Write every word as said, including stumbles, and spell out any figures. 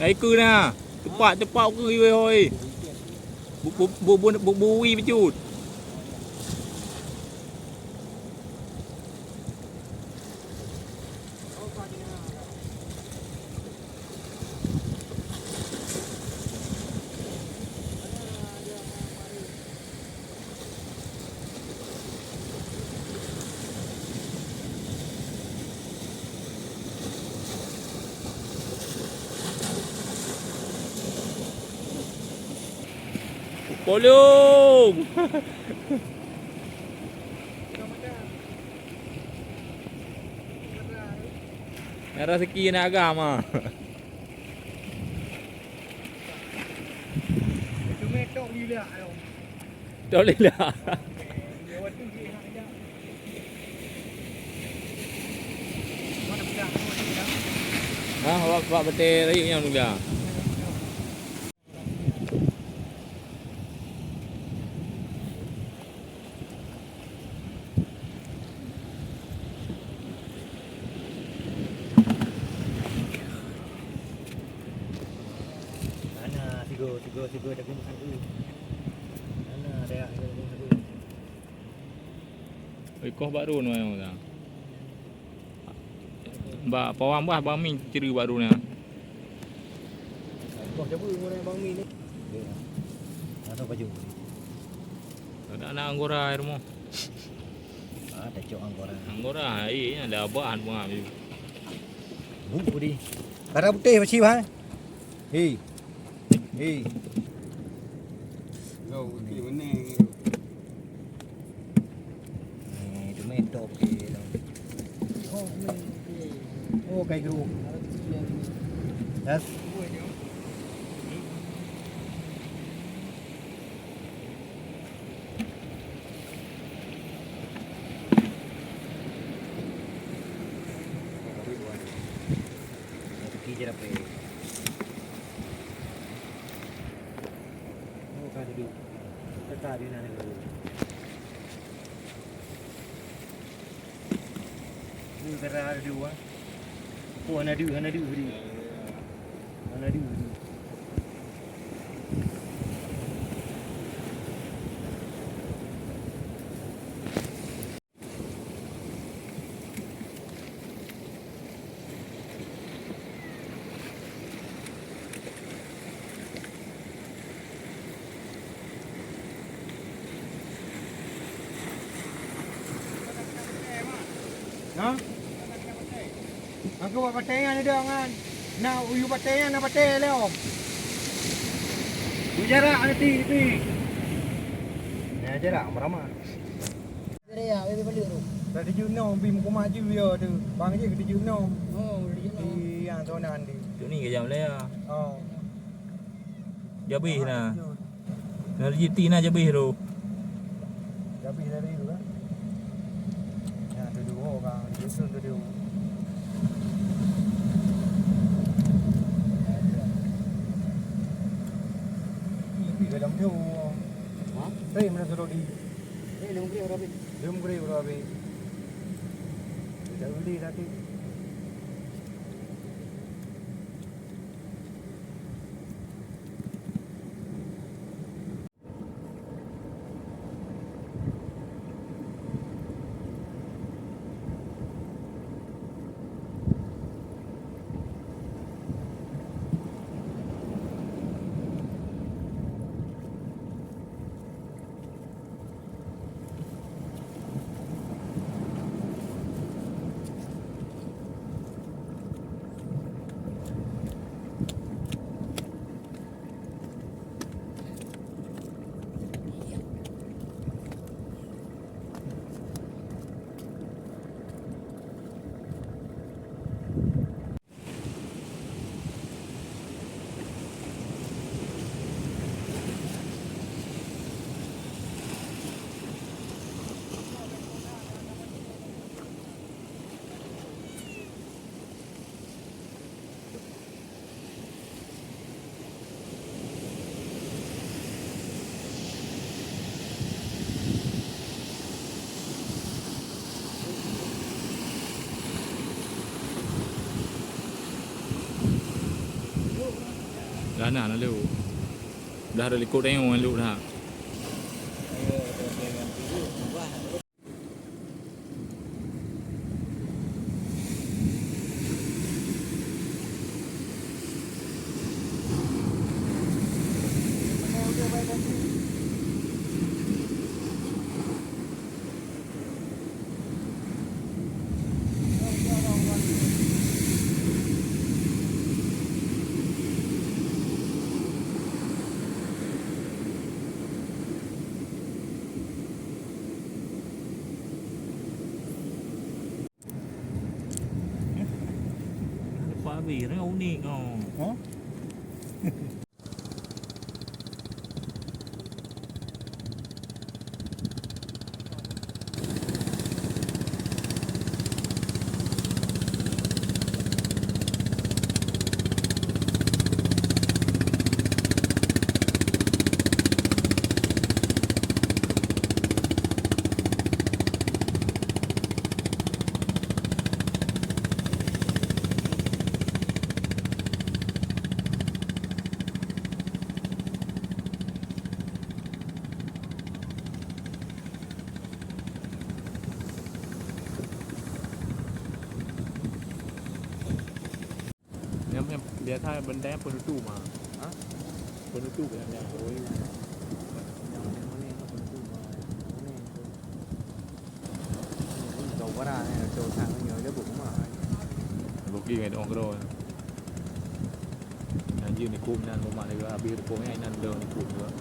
Hai keu na, tepak-tepak keu iweh hoi. Bu-, bu-, bu-, bu-, bu-, bui bacut. Polong! Raseuki aneuk agam ah. Toleh lah. Ha, awak, awak batèe rayeuk nyan muda. Hana sigoe, sigoe, sigoe daging makan tu. Hana daya sigoe daging makan tu. Oi, koh bak rôn wayang tu. Bak pawang bah Bang Mi ceuri bak rôn nyan. Koh cabui ngon Bang Mi ni. Ada baju. Ada anak anggora air mo. Ah, tacok anggora. Anggora, iya, ada abah buah. Bu di. Bara putéh masih bah. Hei. Hei. Yo, uti meneng. Eh, tu main top je lah. Oh, kai guru. Yes. Rezeki je dapat. Oh, ka duduk. Teka di na dulu. Ni kara duduk ah. Oh, hana duduk, hana duduk tadi. Hana duduk tadi. Ha? Aku buat patai nyan ada ngan. Nak uyu patai nyan, nak patai lé om. Ujarak nanti, nanti. Nah, jarak, meramat. Dari ya, weh, balik tu. Dah tujuh enam, bim kumat ju ya tu. Bang je ke tujuh enam. Oh, tujuh enam. Di yang zona ni. Tu ni ke jam laya. Oh. Jabih na. Tujuh. Na rezeki na jabih tu. Jabih dari tu kan. Ya, tu dua orang. Di dusun tu dua. Tapi dalam tu. Ha? Tapi mana sudah di Eh, lôn greh uroe abéh. Lôn greh uroe abéh. Dak uli tadi. Ana na lheueh. Dah ada likot tengok ngon lheueh dah. Lepas habis, tengok unik kau. Ha? Nyam, nyam, biasa benda penutup mah. Ha? Penutup nyam, nyam. Oh, iya. Nyam, nyam mana yang penutup mah? Mana yang tu? Ini kau barang, eh, tu sang ni, dia buat rumah. Rugi ngai dong kero. Nan jih ni kum nan rumah dia habis kum ngai nan dong ni kum juga.